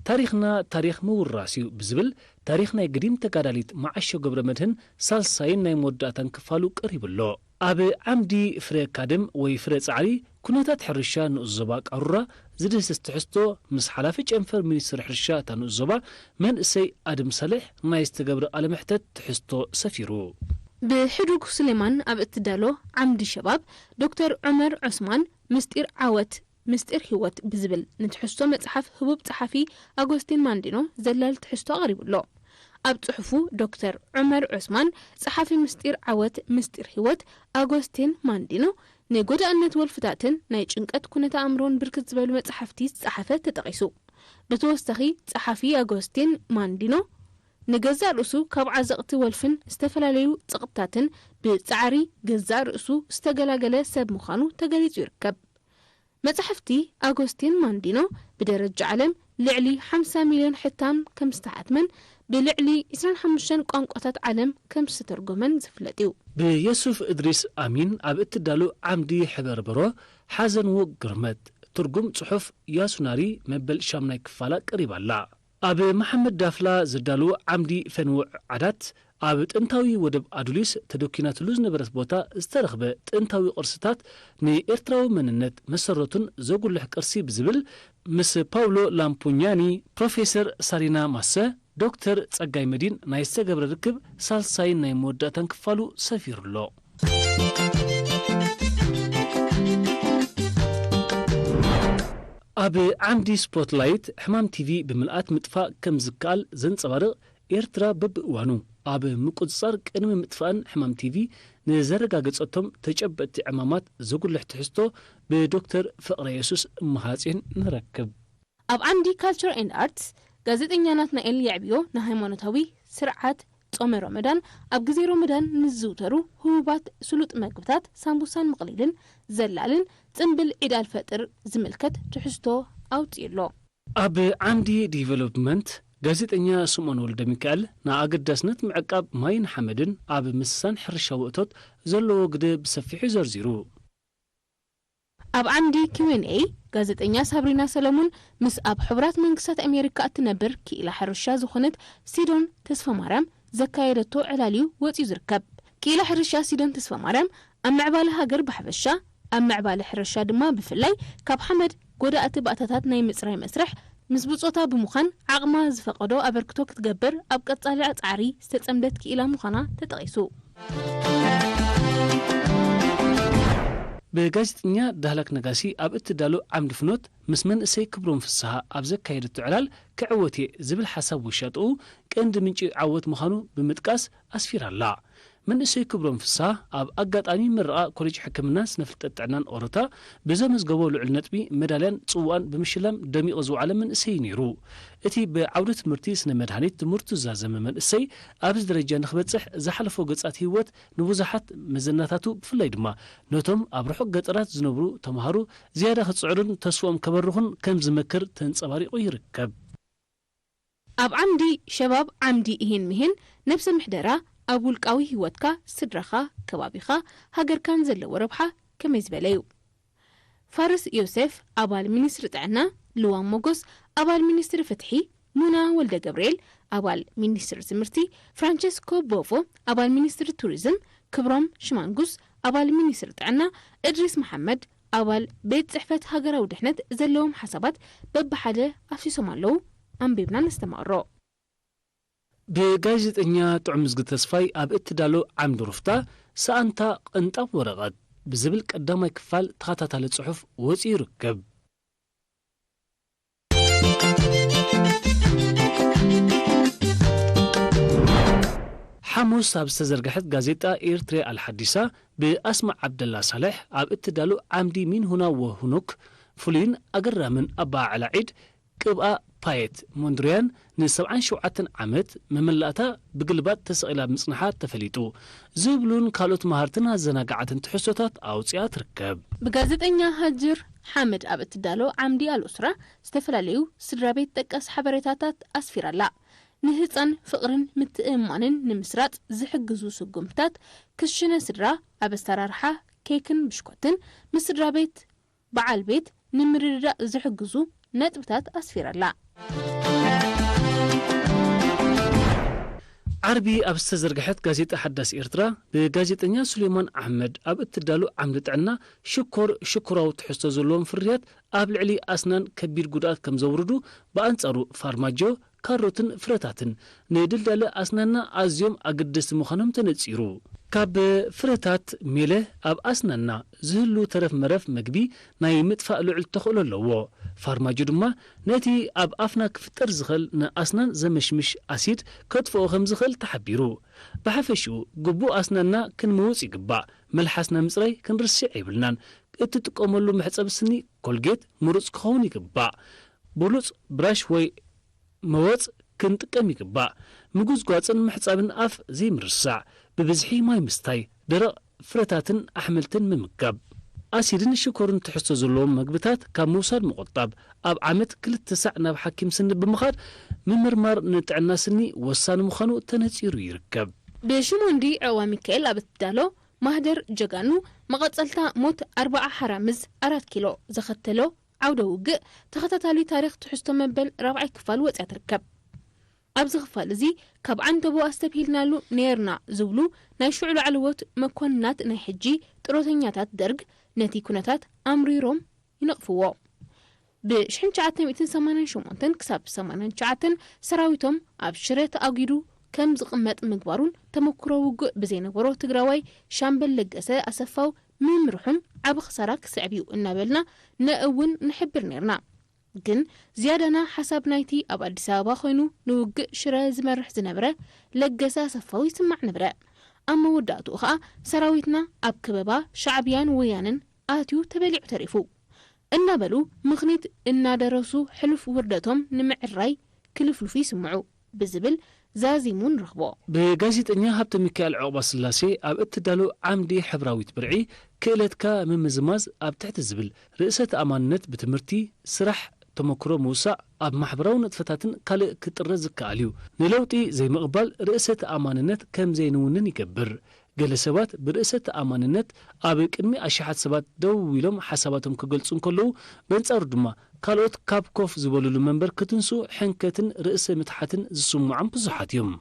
ታሪኽና ታሪኽ ምውራስ እዩ ብዝብል፣ ታሪኽ ናይ ግዲም ተጋዳሊት መዓሾ ገብረ መድህን ሳልሳይን ናይ መወዳእታን ክፋሉ ቀሪቡ ኣሎ። ኣብ ዓምዲ ፍረ ካድም ወይ ፍረ ጻዕሪ፣ ኩነታት ሕርሻ ንኡስ ዞባ ቃሩራ ዝድህስስ ትሕዝቶ፣ ምስ ሓላፊ ጨንፈር ሚኒስትሪ ሕርሻ እታ ንኡስ ዞባ መንእሰይ ኣድም ሳልሕ ናይ ዝተገብረ ቃለ መሕተት ትሕዝቶ ሰፊሩ። ብሕዱግ ሱሌማን ኣብ እትዳሎ ዓምዲ ሸባብ፣ ዶክተር ዑመር ዑስማን ምስጢር ዓወት ምስጢር ህይወት ብዝብል ንትሕዝቶ መጽሓፍ ህቡብ ጸሓፊ ኣጎስቲን ማንዲኖ ዘላል ትሕዝቶ ኣቕሪቡ ኣሎ። ኣብ ጽሑፉ ዶክተር ዑመር ዑስማን፣ ጸሓፊ ምስጢር ዓወት ምስጢር ህይወት ኣጎስቲን ማንዲኖ፣ ንጎዳእነት ወልፍታትን ናይ ጭንቀት ኩነተ ኣእምሮን ብርክት ዝበሉ መጻሕፍቲ ዝጸሓፈ ተጠቒሱ። ብተወሳኺ ጸሓፊ ኣጎስቲን ማንዲኖ፣ ንገዛእ ርእሱ ካብ ዓዘቕቲ ወልፍን ዝተፈላለዩ ጸቕጥታትን ብጻዕሪ ገዛእ ርእሱ ዝተገላገለ ሰብ ምዃኑ ተገሊጹ ይርከብ። መጻሕፍቲ ኣጎስቲን ማንዲኖ ብደረጃ ዓለም ልዕሊ ሓምሳ ሚልዮን ሕታም ከም ዝተሓትመን ብልዕሊ ዕስራን ሓሙሽተን ቋንቋታት ዓለም ከም ዝተተርጎመን ዝፍለጥ እዩ። ብየሱፍ እድሪስ ኣሚን ኣብ እትዳሎ ዓምዲ ሕበርበሮ ሓዘን ወግ ግርመት ትርጉም ጽሑፍ ያሱናሪ መበል ሻምናይ ክፋላ ቀሪባ ኣላ። ኣብ መሓመድ ዳፍላ ዘዳልዎ ዓምዲ ፈንውዕ ዓዳት፣ ኣብ ጥንታዊ ወደብ ኣዱሊስ ተደኲናትሉ ዝነበረት ቦታ ዝተረኽበ ጥንታዊ ቅርስታት ንኤርትራዊ መንነት መሰረቱን ዘጉልሕ ቅርሲ ብዝብል፣ ምስ ፓውሎ ላምፑኛኒ፣ ፕሮፌሰር ሳሪና ማሰ፣ ዶክተር ጸጋይ መዲን ናይ ዝተገብረ ርክብ ሳልሳይን ናይ መወዳእታን ክፋሉ ሰፊሩ ኣሎ። ኣብ ዓምዲ ስፖትላይት፣ ሕማም ቲቪ ብምልኣት ምጥፋእ ከም ዝከኣል ዘንጸባርቕ፣ ኤርትራ በብእዋኑ ኣብ ምቁጽጻር ቅድሚ ምጥፋእን ሕማም ቲቪ ንዘረጋገጸቶም ተጨበጥቲ ዕማማት ዘጉልሕ ትሕዝቶ ብዶክተር ፍቕረየሱስ እመሃጼን ንረክብ። ኣብ ዓምዲ ካልቸር ኤንድ ኣርትስ፣ ጋዜጠኛ ናትናኤል የዕብዮ ንሃይማኖታዊ ስርዓት ጾመ ሮመዳን፣ ኣብ ግዜ ሮመዳን ንዝዝውተሩ ህቡባት ስሉጥ መግብታት ሳምቡሳን መቕሊልን ዘላልን ጽምብል ዒድ ኣልፈጥር ዝምልከት ትሕዝቶ ኣውጺኡ ኣሎ። ኣብ ዓምዲ ዲቨሎፕመንት፣ ጋዜጠኛ ስምኦን ወልደሚካኤል ንኣገዳስነት ምዕቃብ ማይን ሓመድን ኣብ ምስሳን ሕርሻዊ እቶት ዘለዎ ግደ ብሰፊሑ ዘርዚሩ። ኣብ ዓምዲ ኪው ኤን ኤ፣ ጋዜጠኛ ሳብሪና ሰለሙን ምስ ኣብ ሕቡራት መንግስታት ኣሜሪካ እትነብር ክኢላ ሕርሻ ዝኾነት ሲዶን ተስፋማርያም ዘካየደቶ ዕላል እዩ ወጺኡ ዝርከብ። ክኢላ ሕርሻ ሲዶን ተስፋማርያም ኣብ ምዕባለ ሃገር ብሓፈሻ፣ ኣብ ምዕባለ ሕርሻ ድማ ብፍላይ ካብ ሓመድ ጎዳእቲ ባእታታት ናይ ምጽራይ መስርሕ ምስ ብጾታ ብምዃን ዓቕማ ዝፈቐዶ ኣበርክቶ ክትገብር ኣብ ቀጻሊ ጻዕሪ ዝተጸምደት ክኢላ ምዃና ተጠቒሱ። ብጋዜጠኛ ዳህላክ ነጋሲ ኣብ እትዳሎ ዓምዲ ፍኖት ምስ መንእሰይ ክብሮም ፍስሃ ኣብ ዘካየደቶ ዕላል ክዕወት እየ ዝብል ሓሳብ ውሻጥኡ ቀንዲ ምንጪ ዓወት ምዃኑ ብምጥቃስ ኣስፊራ ኣላ። መንእሰይ ክብሮም ፍስሃ ኣብ ኣጋጣሚ ምረቓ ኮሌጅ ሕክምናን ስነ ፍልጠት ጥዕናን ኦሮታ ብዘመዝገቦ ልዑል ነጥቢ መዳልያን ጽዋእን ብምሽላም ደሚቑ ዝወዓለ መንእሰይ ነይሩ። እቲ ብዓውዲ ትምህርቲ ስነ መድሃኒት ትምህርቱ ዝዛዘመ መንእሰይ ኣብዚ ደረጃ ንክበጽሕ ዝሓለፎ ገጻት ህይወት ንብዙሓት መዘናታቱ ብፍላይ ድማ ነቶም ኣብ ርሑቕ ገጠራት ዝነብሩ ተምሃሮ ዝያዳ ክጽዕሩን ተስፍኦም ከበርኹን ከም ዝመክር ተንጸባሪቑ ይርከብ። ኣብ ዓምዲ ሸባብ ዓምዲ ኢሂን ሚሂን ነብሰ ምሕደራ ኣብ ውልቃዊ ህይወትካ፣ ስድራኻ፣ ከባቢኻ፣ ሃገርካን ዘለዎ ረብሓ ከመይ ዝበለ እዩ? ፋርስ ዮሴፍ ኣባል ሚኒስትሪ ጥዕና፣ ልዋም ሞጎስ ኣባል ሚኒስትሪ ፍትሒ፣ ሙና ወልደ ገብርኤል ኣባል ሚኒስትሪ ትምህርቲ፣ ፍራንቸስኮ ቦፎ ኣባል ሚኒስትሪ ቱሪዝም፣ ክብሮም ሽማንጉስ ኣባል ሚኒስትሪ ጥዕና፣ እድሪስ መሓመድ ኣባል ቤት ጽሕፈት ሃገራዊ ድሕነት ዘለዎም ሓሳባት በብሓደ ኣፍሲሶም ኣለዉ። ኣንቢብና ነስተማቕሮ። ብጋዜጠኛ ጥዑም እዝጊ ተስፋይ ኣብ እትዳሎ ዓምዲ ሩፍታ ሰኣንታ ቅንጣብ ወረቐት ብዝብል ቀዳማይ ክፋል ተኸታታሊ ጽሑፍ ወጺኡ ይርከብ። ሓሙስ ኣብ ዝተዘርግሐት ጋዜጣ ኤርትሪያ ኣልሓዲሳ ብኣስማ ዓብደላ ሳልሕ ኣብ እትዳሎ ዓምዲ ሚን ሁና ወሁኑክ ፍሉይን ኣገራምን ኣበዓዕላ ዒድ ቅብኣ ፓየት ሞንድሪያን ን ሰብዓን ሸውዓተን ዓመት መመላእታ ብግልባጥ ተሰቒላ ምጽንሓ ተፈሊጡ ዝብሉን ካልኦት መሃርትን ኣዘናጋዓትን ትሕዝቶታት ኣውጺኣ ትርከብ። ብጋዜጠኛ ሃጅር ሓመድ ኣብ እትዳሎ ዓምዲ ኣልኡስራ ዝተፈላለዩ ስድራ ቤት ጠቀስ ሓበሬታታት ኣስፊራላ። ንህጻን ፍቕርን ምትእምማንን ንምስራጽ ዝሕግዙ ስጉምትታት ክሽነ ስድራ ኣብ ኣሰራርሓ ኬክን ብሽኮትን ምስ ስድራ ቤት በዓል ቤት ንምርድዳእ ዝሕግዙ ነጥብታት ኣስፊራላ። ዓርቢ ኣብ ዝተዘርግሐት ጋዜጣ ሓዳስ ኤርትራ ብጋዜጠኛ ሱሌማን ኣሕመድ ኣብ እትዳሎ ዓምዲ ጥዕና ሽኮር ሽኮራዊ ትሕዝቶ ዘለዎም ፍርያት ኣብ ልዕሊ ኣስናን ከቢድ ጉድኣት ከም ዘውርዱ፣ ብኣንጻሩ ፋርማጆ፣ ካሮትን ፍረታትን ንድልዳለ ኣስናና ኣዝዮም ኣገደስቲ ምዃኖም ተነጺሩ። ካብ ፍረታት ሜለ ኣብ ኣስናና ዝህሉ ተረፍ መረፍ መግቢ ናይ ምጥፋእ ልዑል ተኽእሎ ኣለዎ። ፋርማጆ ድማ ነቲ ኣብ ኣፍና ክፍጠር ዝኽእል ንኣስናን ዘመሽምሽ ኣሲድ ከጥፍኦ ከም ዝኽእል ተሓቢሩ። ብሓፈሽኡ ግቡእ ኣስናና ክንምውጽ ይግባእ። መልሓስና ምጽራይ ክንርስዕ የብልናን። እትጥቀመሉ መሕጸቢ ስኒ ኮልጌት ምሩጽ ክኸውን ይግባእ። ብሉጽ ብራሽ ወይ መወጽ ክንጥቀም ይግባእ። ምጉዝጓጽን ምሕጻብን ኣፍ ዘይምርሳዕ። ብብዝሒ ማይ ምስታይ። ደረቕ ፍረታትን ኣሕምልትን ምምጋብ። ኣሲድን ሽኮርን ትሕዝቶ ዘለዎም መግብታት ካብ ምውሳድ ምቑጣብ። ኣብ ዓመት ክልተ ሳዕ ናብ ሓኪም ስኒ ብምኻድ ምምርማር ንጥዕና ስኒ ወሳኒ ምዃኑ ተነጺሩ ይርከብ። ብሽሞንዲ ዕዋ ሚካኤል ኣብ እትዳሎ ማህደር ጀጋኑ መቐጸልታ ሞት ኣርብዓ ሓራምዝ ኣራት ኪሎ ዘኸተሎ ዓውደ ውግእ ተኸታታሊ ታሪኽ ትሕዝቶ መበል ራብዓይ ክፋል ወጺኣ ትርከብ። ኣብዚ ክፋል እዚ ካብ ዓንተቦ ኣስተብሂልናሉ ነይርና ዝብሉ ናይ ሽዑ ላዕለዎት መኮንናት ናይ ሕጂ ጥሮተኛታት ደርግ ነቲ ኩነታት ኣምሪሮም ይነቕፍዎ። ብ ትሽዓተ ሚእትን ሰማንያን ሸሞንተን ክሳብ ሰማንያን ትሽዓተን ሰራዊቶም ኣብ ሽረ ተኣጊዱ ከም ዝቕመጥ ምግባሩን ተመክሮ ውጉእ ብዘይነበሮ ትግራዋይ ሻምበል ለገሰ ኣሰፋው ምምርሑን ዓቢ ክሳራ ክስዕብ እዩ እናበልና ነእውን ንሕብር ነይርና። ግን ዝያዳና ሓሳብ ናይቲ ኣብ ኣዲስ ኣበባ ኮይኑ ንውግእ ሽረ ዝመርሕ ዝነበረ ለገሰ ኣሰፋው ይስማዕ ነበረ። ኣብ መወዳእትኡ ኸኣ ሰራዊትና ኣብ ከበባ ሻዕብያን ወያነን ኣትዩ ተበሊዑ ተሪፉ። እናበሉ ምኽኒት እናደረሱ ሕሉፍ ውርደቶም ንምዕራይ ክልፍልፉ ይስምዑ ብዝብል ዛዚሙ ንረኽቦ። ብጋዜጠኛ ሃብተ ሚካኤል ዑቕባ ስላሴ ኣብ እትዳሎ ዓምዲ ሕብራዊት ብርዒ ክእለትካ ምምዝማዝ ኣብ ትሕቲ ዝብል ርእሰ ተኣማንነት ብትምህርቲ፣ ስራሕ፣ ተመክሮ ምውሳእ ኣብ ማሕበራዊ ንጥፈታትን ካልእ ክጥረ ዝከኣል እዩ። ንለውጢ ዘይምቕባል ርእሰ ተኣማንነት ከም ዘይንውንን ይገብር። ገለ ሰባት ብርእሰ ተኣማንነት ኣብ ቅድሚ ኣሽሓት ሰባት ደው ኢሎም ሓሳባቶም ክገልጹ እንከለዉ፣ በንጻሩ ድማ ካልኦት ካብ ኮፍ ዝበሉሉ መንበር ክትንሱ ሕንከትን ርእሰ ምትሓትን ዝስምዖም ብዙሓት እዮም።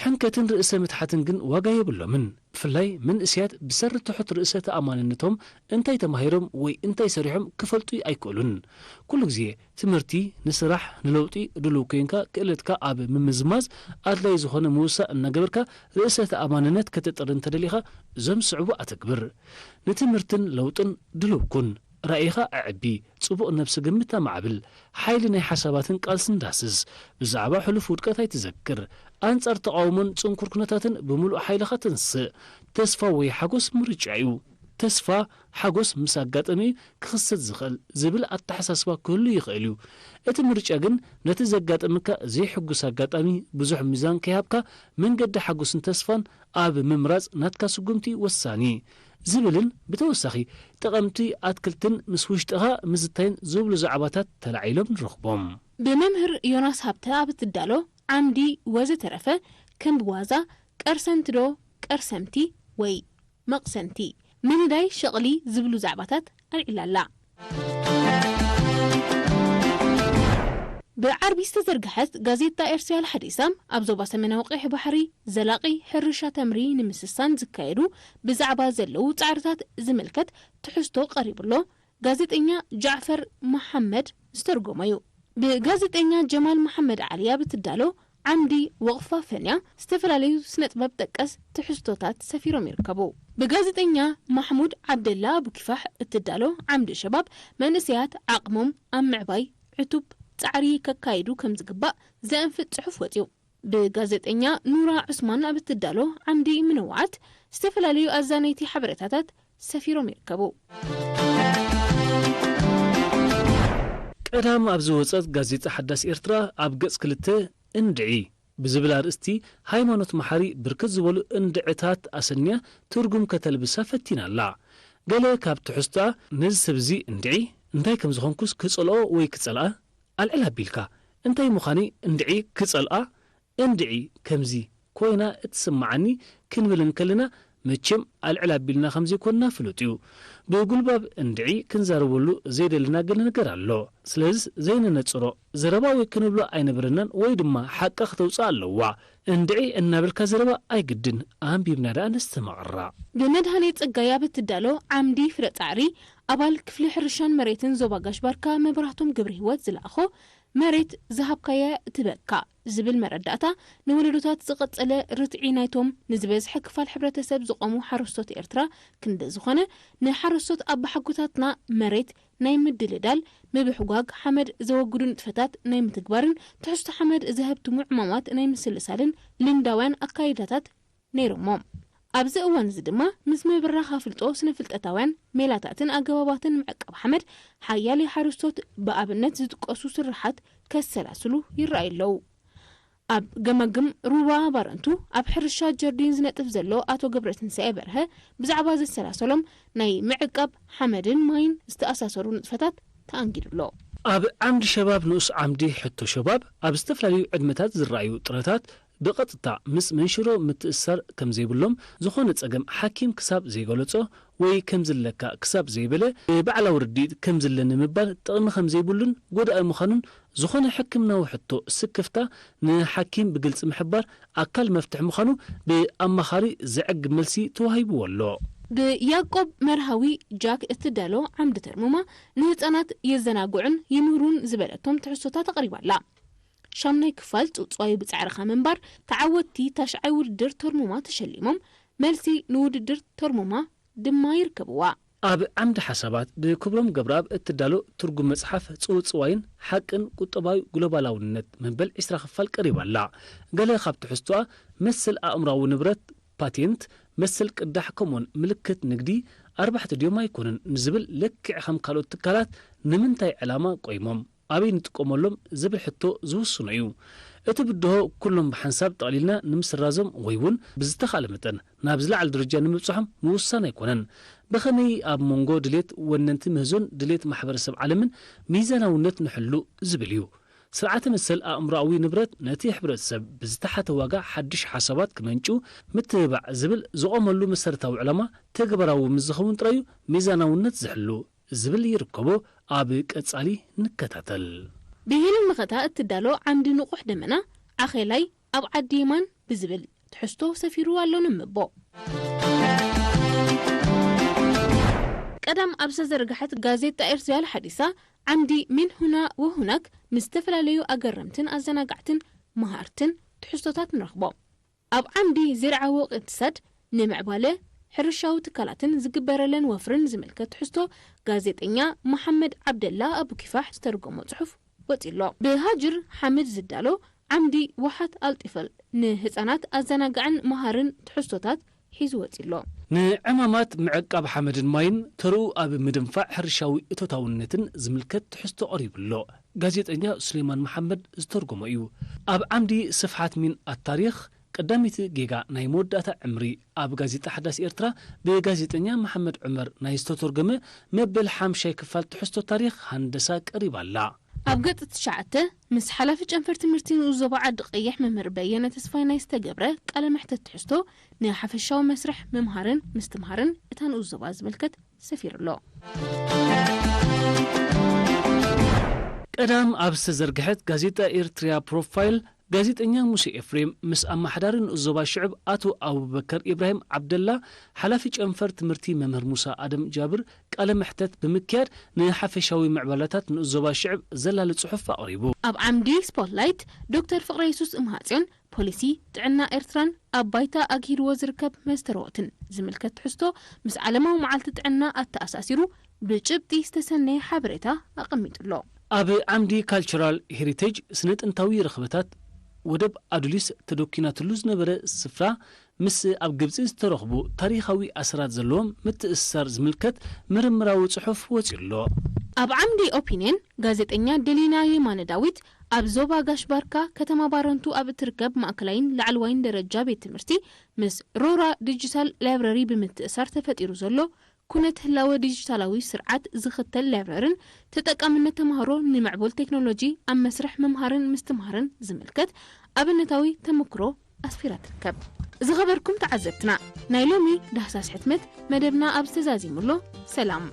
ሕንከትን ርእሰ ምትሓትን ግን ዋጋ የብሎምን። ብፍላይ መንእሰያት ብሰሪ ትሑት ርእሰ ተኣማንነቶም እንታይ ተማሂሮም ወይ እንታይ ሰሪሖም ክፈልጡ ኣይክእሉን። ኩሉ ግዜ ትምህርቲ፣ ንስራሕ፣ ንለውጢ ድሉው ኮይንካ ክእለትካ ኣብ ምምዝማዝ ኣድላይ ዝኾነ ምውሳእ እናገበርካ ርእሰ ተኣማንነት ከተጥሪ እንተደሊኻ እዞም ዝስዕቡ ኣተግብር። ንትምህርትን ለውጥን ድሉው ኩን። ራእይኻ ኣዕቢ፣ ጽቡቕ ነብሲ ግምት ኣማዕብል፣ ሓይሊ ናይ ሓሳባትን ቃልስን ዳስስ። ብዛዕባ ሕሉፍ ውድቀት ኣይትዘክር። ኣንጻር ተቓውሞን ጽንኩር ኩነታትን ብምሉእ ሓይልኻ ተንስእ። ተስፋ ወይ ሓጎስ ምርጫ እዩ። ተስፋ፣ ሓጎስ ምስ ኣጋጠመ እዩ ክኽሰት ዝኽእል ዝብል ኣተሓሳስባ ክህሉ ይኽእል እዩ። እቲ ምርጫ ግን ነቲ ዘጋጠመካ ዘይሕጉስ ኣጋጣሚ ብዙሕ ሚዛን ከይሃብካ መንገዲ ሓጎስን ተስፋን ኣብ ምምራጽ ናትካ ስጉምቲ ወሳኒ ዝብልን ብተወሳኺ ጠቐምቲ ኣትክልትን ምስ ውሽጥኻ ምዝታይን ዝብሉ ዛዕባታት ተላዒሎም ንረኽቦም። ብመምህር ዮናስ ሃብተ ኣብ እትዳሎ ዓምዲ ወዘተረፈ ከም ብዋዛ ቀርሰንቲ ዶ ቀርሰምቲ ወይ መቕሰንቲ ምንዳይ ሸቕሊ ዝብሉ ዛዕባታት ኣልዒላ ኣላ። ብዓርቢ ዝተዘርግሐት ጋዜጣ ኤርትራ ሓዲሳ ኣብ ዞባ ሰሜናዊ ቀይሕ ባሕሪ ዘላቒ ሕርሻ ተምሪ ንምስሳን ዝካየዱ ብዛዕባ ዘለዉ ጻዕርታት ዝምልከት ትሕዝቶ ቀሪቡ ኣሎ። ጋዜጠኛ ጃዕፈር መሓመድ ዝተርጎሞ እዩ። ብጋዜጠኛ ጀማል መሓመድ ዓሊ ኣብ እትዳሎ ዓምዲ ወቕፋ ፈንያ ዝተፈላለዩ ስነ ጥበብ ጠቀስ ትሕዝቶታት ሰፊሮም ይርከቡ። ብጋዜጠኛ ማሕሙድ ዓብደላ ኣቡኪፋሕ እትዳሎ ዓምዲ ሸባብ መንእሰያት ዓቕሞም ኣብ ምዕባይ ዕቱብ ጻዕሪ ከካይዱ ከም ዝግባእ ዘእንፍት ጽሑፍ ወጺኡ። ብጋዜጠኛ ኑራ ዑስማን ኣብ እትዳሎ ዓምዲ ምንዋዓት ዝተፈላለዩ ኣዛነይቲ ሓበሬታታት ሰፊሮም ይርከቡ። ቀዳም ኣብ ዝወጸት ጋዜጣ ሓዳስ ኤርትራ ኣብ ገጽ ክልተ እንድዒ ብዝብል ኣርእስቲ ሃይማኖት መሓሪ ብርክት ዝበሉ እንድዕታት ኣሰንያ ትርጉም ከተልብሳ ፈቲና ኣላ። ገለ ካብ ትሕዝቶኣ ነዚ ሰብ እዚ እንድዒ እንታይ ከም ዝኾንኩስ ክጸልኦ ወይ ክጸልኣ ኣልዕል ኣቢልካ እንታይ ምዃነይ እንድዒ ክጸልኣ እንድዒ ከምዚ ኮይና እትስምዓኒ ክንብል እንከለና፣ መቸም ኣልዕል ኣቢልና ከም ዘይኮንና ፍሉጥ እዩ። ብጉልባብ እንድዒ ክንዛረበሉ ዘይደልና ገለ ነገር ኣሎ። ስለዚስ ዘይንነጽሮ ዘረባ ወይ ክንብሎ ኣይነበረናን ወይ ድማ ሓቃ ክተውጽእ ኣለዋ። እንድዒ እናበልካ ዘረባ ኣይግድን፣ ኣንቢብና ደኣ ነስተማቕራ። ብመድሃኔ ጸጋይ ኣብ እትዳሎ ዓምዲ ፍረ ጻዕሪ፣ ኣባል ክፍሊ ሕርሻን መሬትን ዞባ ጋሽ ባርካ መብራህቶም ገብረ ህይወት ዝለኣኾ፣ መሬት ዝሃብካያ ትበካ ዝብል መረዳእታ ንወለዶታት ዝቐጸለ ርትዒ ናይቶም ንዝበዝሐ ክፋል ሕብረተሰብ ዝቖሙ ሓረስቶት ኤርትራ ክንደ ዝኾነ፣ ንሓረስቶት ኣባሓጎታትና መሬት ናይ ምድልዳል፣ ምብሕጓግ ሓመድ ዘወግዱ ንጥፈታት ናይ ምትግባርን ትሕዝቶ ሓመድ ዘሀብትሙ ዕማማት ናይ ምስልሳልን ልምዳውያን ኣካይዳታት ነይሮሞ። ኣብዚ እዋን እዚ ድማ ምስ ምብራኽ ኣፍልጦ ስነ-ፍልጠታውያን ሜላታትን ኣገባባትን ምዕቃብ ሓመድ ሓያለ ሓረስቶት ብኣብነት ዝጥቀሱ ስርሓት ከሰላስሉ ይረኣዩ ኣለዉ። ኣብ ገማግም ሩባ ባረንቱ ኣብ ሕርሻ ጀርዲን ዝነጥፍ ዘሎ ኣቶ ገብረትንሳኤ በርሀ ብዛዕባ ዘሰላሰሎም ናይ ምዕቃብ ሓመድን ማይን ዝተኣሳሰሩ ንጥፈታት ተኣንጊዱ ኣሎ። ኣብ ዓምዲ ሸባብ ንኡስ ዓምዲ ሕቶ ሸባብ ኣብ ዝተፈላለዩ ዕድመታት ዝረኣዩ ጥረታት ብቐጥታ ምስ መንሽሮ ምትእስሳር ከም ዘይብሎም፣ ዝኾነ ጸገም ሓኪም ክሳብ ዘይገለጾ ወይ ከም ዝለካ ክሳብ ዘይበለ ብባዕላዊ ርድኢት ከም ዝለ ንምባል ጥቕሚ ከም ዘይብሉን ጎዳኢ ምዃኑን፣ ዝኾነ ሕክምናዊ ሕቶ ስክፍታ ንሓኪም ብግልጺ ምሕባር ኣካል መፍትሒ ምዃኑ ብኣማኻሪ ዘዕግብ መልሲ ተዋሂብዎ ኣሎ። ብያቆብ መርሃዊ ጃክ እትዳሎ ዓምዲ ተርሙማ ንህጻናት የዘናግዑን ይምህሩን ዝበለቶም ትሕዝቶታት ኣቕሪባ ኣላ። ሻምናይ ክፋል ጽውጽዋይ ብጻዕርኻ ምንባር ተዓወትቲ ታሽዓይ ውድድር ተርሙማ ተሸሊሞም፣ መልሲ ንውድድር ተርሙማ ድማ ይርከብዋ። ኣብ ዓምዲ ሓሳባት ብክብሮም ገብረኣብ እትዳሎ ትርጉም መጽሓፍ ጽውጽዋይን ሓቅን ቁጠባዊ ግሎባላውነት መበል ዕስራ ክፋል ቀሪባ ኣላ። ገለ ካብ ትሕዝቶኣ መሰል ኣእምራዊ ንብረት፣ ፓቴንት፣ መሰል ቅዳሕ ከምኡውን ምልክት ንግዲ ኣርባሕቲ ድዮም ኣይኮኑን ንዝብል ልክዕ ከም ካልኦት ትካላት ንምንታይ ዕላማ ቆይሞም ኣበይ ንጥቀመሎም ዝብል ሕቶ ዝውስኖ እዩ። እቲ ብድሆ ኩሎም ብሓንሳብ ጠቕሊልና ንምስራዞም ወይ እውን ብዝተኻእለ መጠን ናብ ዝለዓለ ደረጃ ንምብጽሖም ምውሳን ኣይኮነን። ብኸመይ ኣብ መንጎ ድሌት ወነንቲ ምህዞን ድሌት ማሕበረሰብ ዓለምን ሚዛናውነት ንሕሉ ዝብል እዩ። ስርዓተ መሰል ኣእምሮኣዊ ንብረት ነቲ ሕብረተሰብ ብዝተሓተ ዋጋ ሓድሽ ሓሳባት ክመንጩ ምትብባዕ ዝብል ዝቖመሉ መሰረታዊ ዕላማ ተግባራዊ ምስ ዝኸውን ጥራዩ ሚዛናውነት ዝሕሉ ዝብል ይርከቦ። ኣብ ቀጻሊ ንከታተል። ብሄለን መኸታ እትዳሎ ዓምዲ ንቑሕ ደመና ዓኼላይ ኣብ ዓዲ የማን ብዝብል ትሕዝቶ ሰፊሩ ኣሎ ንምቦ። ቀዳም ኣብ ዝተዘርግሐት ጋዜጣ ኤርትሪያል ሓዲሳ ዓምዲ ሚን ሁና ወሁናክ ምስ ዝተፈላለዩ ኣገረምትን ኣዘናጋዕትን መሃርትን ትሕዝቶታት ንረኽቦ። ኣብ ዓምዲ ዜርዓ ወቕትሰድ ንምዕባለ ሕርሻዊ ትካላትን ዝግበረለን ወፍርን ዝምልከት ትሕዝቶ ጋዜጠኛ መሓመድ ዓብደላ ኣቡኪፋሕ ዝተርጎሞ ጽሑፍ ወጺሎ። ብሃጅር ሓምድ ዝዳሎ ዓምዲ ዋሓት ኣልጢፈል ንህጻናት ኣዘናጋዕን መሃርን ትሕዝቶታት ሒዙ ወጺ ኣሎ። ንዕማማት ምዕቃብ ሓመድን ማይን ተርኡ ኣብ ምድንፋዕ ሕርሻዊ እቶታውነትን ዝምልከት ትሕዝቶ ቀሪቡ ኣሎ። ጋዜጠኛ ሱሌማን መሓመድ ዝተርጎሞ እዩ። ኣብ ዓምዲ ስፍሓት ሚን ኣታሪኽ ቀዳመይቲ ጌጋ ናይ መወዳእታ ዕምሪ ኣብ ጋዜጣ ሓዳስ ኤርትራ ብጋዜጠኛ መሓመድ ዑመር ናይ ዝተተርጎመ መበል ሓምሻይ ክፋል ትሕዝቶ ታሪኽ ሃንደሳ ቀሪባ ኣላ። ኣብ ገጽ ትሽዓተ ምስ ሓላፊ ጨንፈር ትምህርቲ ንኡስ ዞባ ዓዲ ቀይሕ መምህር በየነ ተስፋይ ናይ ዝተገብረ ቃለ መሕተት ትሕዝቶ ንሓፈሻዊ መስርሕ ምምሃርን ምስትምሃርን እታ ንኡስ ዞባ ዝምልከት ሰፊሩ ኣሎ። ቀዳም ኣብ ዝተዘርግሐት ጋዜጣ ኤርትሪያ ፕሮፋይል ጋዜጠኛ ሙሴ ኤፍሬም ምስ ኣመሓዳሪ ንኡስ ዞባ ሽዕብ ኣቶ ኣቡበከር ኢብራሂም ዓብደላ፣ ሓላፊ ጨንፈር ትምህርቲ መምህር ሙሳ ኣደም ጃብር ቃለ መሕተት ብምክያድ ንሓፈሻዊ ምዕባላታት ንኡስ ዞባ ሽዕብ ዘላሊ ጽሑፍ ኣቕሪቡ። ኣብ ዓምዲ ስፖትላይት ዶክተር ፍቕረ የሱስ እምሃጽዮን ፖሊሲ ጥዕና ኤርትራን ኣብ ባይታ ኣግሂድዎ ዝርከብ መስተርሆትን ዝምልከት ትሕዝቶ ምስ ዓለማዊ መዓልቲ ጥዕና ኣተኣሳሲሩ ብጭብጢ ዝተሰነየ ሓበሬታ ኣቐሚጡ ኣሎ። ኣብ ዓምዲ ካልቸራል ሄሪቴጅ ስነ ጥንታዊ ረኽበታት ወደብ ኣዱሊስ ተደኪናትሉ ዝነበረ ስፍራ ምስ ኣብ ግብጺ ዝተረኽቡ ታሪኻዊ ኣሰራት ዘለዎም ምትእስሳር ዝምልከት ምርምራዊ ጽሑፍ ወጺኡ ኣሎ። ኣብ ዓምዲ ኦፒንየን ጋዜጠኛ ደሊና የማነ ዳዊት ኣብ ዞባ ጋሽ ባርካ ከተማ ባረንቱ ኣብ እትርከብ ማእከላይን ላዕለዋይን ደረጃ ቤት ትምህርቲ ምስ ሮራ ዲጂታል ላይብረሪ ብምትእሳር ተፈጢሩ ዘሎ ኩነት ህላወ ዲጂታላዊ ስርዓት ዝኽተል ላይብረርን ተጠቃምነት ተምሃሮ ንምዕቡል ቴክኖሎጂ ኣብ መስርሕ ምምሃርን ምስትምሃርን ዝምልከት ኣብነታዊ ተመክሮ ኣስፊራ ትርከብ። ዝኸበርኩም ተዓዘብትና፣ ናይ ሎሚ ዳህሳስ ሕትመት መደብና ኣብ ዝተዛዚሙሎ። ሰላም።